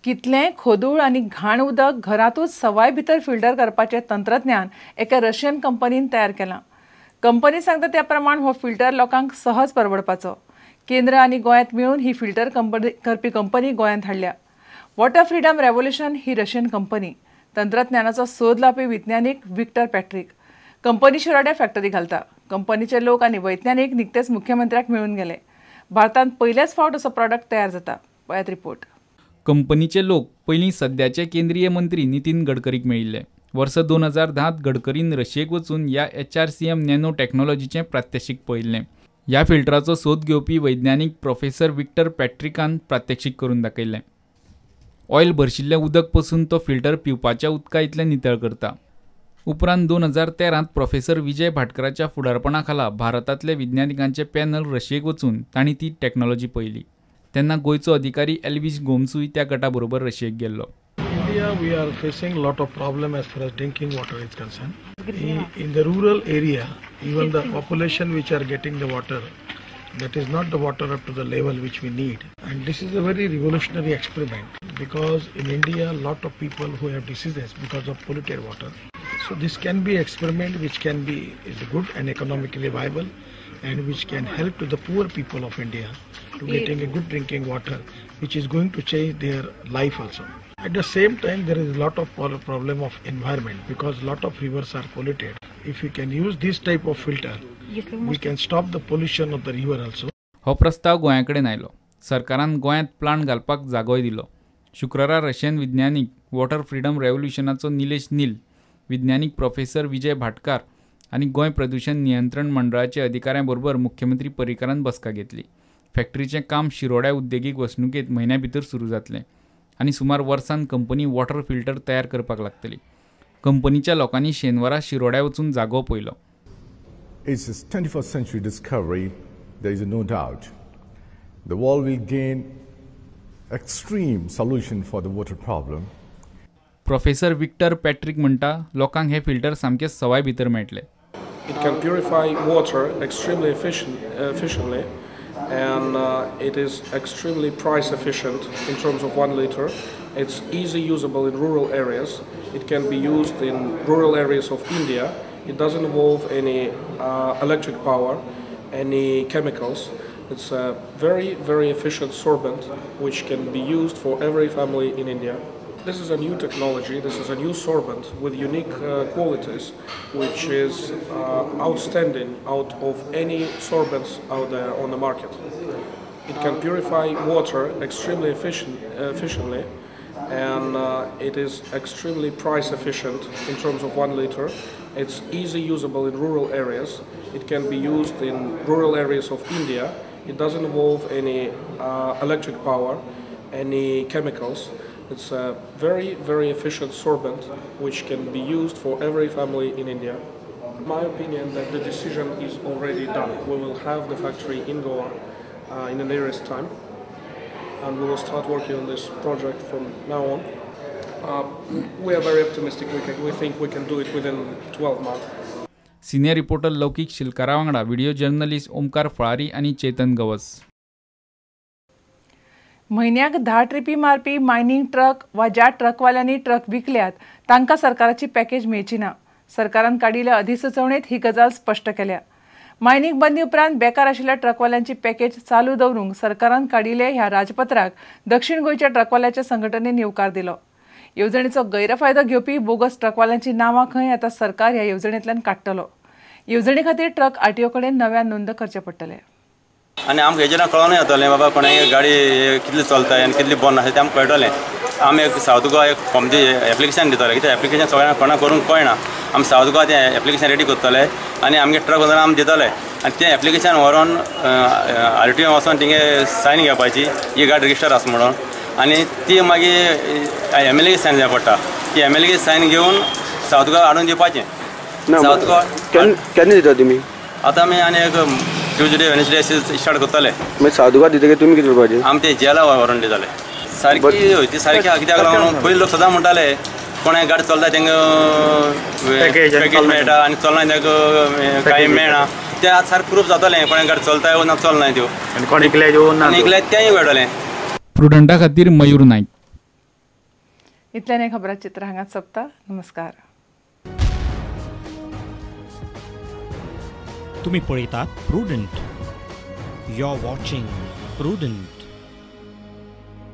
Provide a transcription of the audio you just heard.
कितलें खोदूळ आनी घाण उदक घरांतूच सवाय भितर फिल्टर करपाचें तंत्रज्ञान एका रशियन कंपनीन तयार केलां. कंपनी सांगता त्या प्रमाण हो फिल्टर लोकांक सहज परवडपाचो. केंद्र आनी गोंयांत मेळून ही फिल्टर करपी कंपनी गोंयांत हाडल्या. वॉटर फ्रीडम रेव्होल्युशन ही रशियन कंपनी. तंत्रज्ञानाचो सोद लावपी विज्ञानीक विक्टर पॅट्रिक कंपनी शिरोड्या फॅक्टरी घालता. कंपनीचे लोक आनी वैज्ञानीक निकतेच मुख्यमंत्र्याक मेळून गेले. भारतांत पयलेच फावट असो प्रॉडक्ट तयार जाता. पळयात रिपोर्ट. कंपनीचे लोक पयलीं सद्याचे केंद्रीय मंत्री नितीन गडकरीक मेळिल्ले. वर्स 2010 गडकरीन रशियेक वचून ह्या HRCM nano टॅक्नॉलॉजीचें प्रात्यक्षीक पळयल्लें. ह्या फिल्टराचो सोद घेवपी वैज्ञानीक प्रोफेसर विक्टर पॅट्रिकान प्रात्यक्षीक करून दाखयल्लें. ऑयल भरशिल्लें उदक पसून तो फिल्टर पिवपाच्या उदका इतलें नितळ करता. उपरांत 2013 प्रोफेसर विजय भाटकराच्या फुडारपणा खाला भारतांतले विज्ञानिकांचे पॅनल रशियेक वचून तांणी ती टॅक्नॉलॉजी पळयली. तेन्ना गोंयचो अधिकारी एल्विश गोम्सूय त्या गटा बरोबर रशियेक गेल्लो. India, we are facing a lot of problem as far as drinking water is concerned. In the rural area, even the population which are getting the water, that is not the water up to the level which we need. And this is a very revolutionary experiment because in India, a lot of people who have diseases because of polluted water. So this can be experiment which can be is good and economically viable and which can help to the poor people of India to getting a good drinking water, which is going to change their life also. At the same time, there is a lot of problem of environment because lot of rivers are polluted. If we can use this type of filter, we can stop the pollution of the river also. हो प्रस्ताव गोंया कडेन आयलो. सरकारान गोंयांत plant घालपाक जागोय दिलो. शुक्रारा रशियन विज्ञानीक वॉटर फ्रीडम रेव्होल्युशनाचो निलेश नील, विज्ञानीक प्रोफेसर विजय भाटकार आनी गोंय प्रदूषण नियंत्रण मंडळाचे अधिकाऱ्यां बरोबर मुख्यमंत्री पर्रीकारान बसका घेतली. फॅक्टरीचें काम शिरोड्या उद्देगीक वसणुकेंत म्हयन्या भितर सुरू जातलें आनी सुमार वर्सान कंपनी वॉटर फिल्टर तयार करपाक लागतली. कंपनीच्या लोकांनी शेनवारा शिरोड्या वचून जागो पळयलो. It's a 21st century discovery, there is no doubt. The world will gain extreme solution for the water problem. Professor Victor Patrick म्हणटा लोकांक हे फिल्टर सामके सवाय भितर मेळटले. It can purify water extremely efficiently and it is extremely price efficient in terms of 1 liter. It's easy usable in rural areas. It can be used in rural areas of India. It doesn't involve any electric power, any chemicals. It's a very, very efficient sorbent which can be used for every family in India. This is a new technology, this is a new sorbent with unique qualities, which is outstanding out of any sorbents out there on the market. It can purify water extremely efficiently and it is extremely price efficient in terms of 1 liter. It's easy usable in rural areas. It can be used in rural areas of India. It doesn't involve any electric power, any chemicals. It's a very, very efficient sorbent which can be used for every family in India. In my opinion, that the decision is already done. We will have the factory in Goa in the nearest time, and we will start working on this project from now on. We are very optimistic. We think we can do it within 12 months. Senior reporter Laukik शिलकारा वांगडा video journalist Omkar Falari आनी चेतन गवस. म्हयन्याक 10 trippy मारपी mining truck वा ज्या ट्रकवाल्यांनी truck विकल्यात तांकां सरकाराची package मेळची ना. सरकारान काडिल्ल्या अधिसुचोवणेंत ही गजाल स्पश्ट केल्या. मायनींग बंदी उपरांत बेकार आशिल्ल्या ट्रकवाल्यांची पॅकेज चालू दवरूंक सरकारान काडिल्ले ह्या राजपत्राक दक्षिण गोंयच्या ट्रकवाल्याच्या संघटनेन येवकार दिलो. येवजणेचो गैरफायदो घेवपी बोगस ट्रकवाल्यांची नांवां खंय आतां सरकार ह्या येवजणेंतल्यान काडटलो. येवजणे खातीर ट्रक आरटीओ कडेन नव्यान नोंद करचे पडटले. आनी आमकां हेजेर कळोन येतलें बाबा कोणाय गाडी कितली चलता आनी कितली बंद आसा तें आमकां कळटलें. आमी एक सावथ गोवा एक फॉर्म एप्लिकेशन दितले, कित्याक एप्लिकेशन सगळ्यांक कोणाक करूंक कळना. आमी सावथ गोवा तें एप्लिकेशन रेडी करतले आनी आमगे ट्रक वचून आमी दितले आनी तें एप्लिकेशन व्हरोन आरटीओ वचोन थिंगे सायन घेवपाची ही गाडी रजिस्टर आसा म्हणून, आनी ती मागीर एमएलए सायन जाय पडटा. ती एमएलए सायन घेवन सावथ गोवा हाडून दिवपाचें. सावथ गोवा केन्ना दिता तुमी? आतां आमी आनी एक ट्युजडे वेनसडे अशें स्टार्ट करतले. मागीर सावथ गोवा दितकीर तुमी कितें करपाचें? आमी ते जेला व्हरोन दितले. सारकी ती सारकी कित्याक लागून पयलीं लोक सदां म्हणटाले कोणाय गाडी चलता तांकां पॅकेज मेळटा आनी चलना तांकां कांय मेळना. तें आतां सारकें प्रूफ जातलें कोणाय गाडी चलता ना चलना त्यो, आनी कोण इकले तेंय मेळटलें. प्रुडंटा खातीर मयूर नायक. इतल्यान हें खबराचित्र हांगाच सोंपता. नमस्कार. तुम्ही पळयतात Prudent. You are watching Prudent.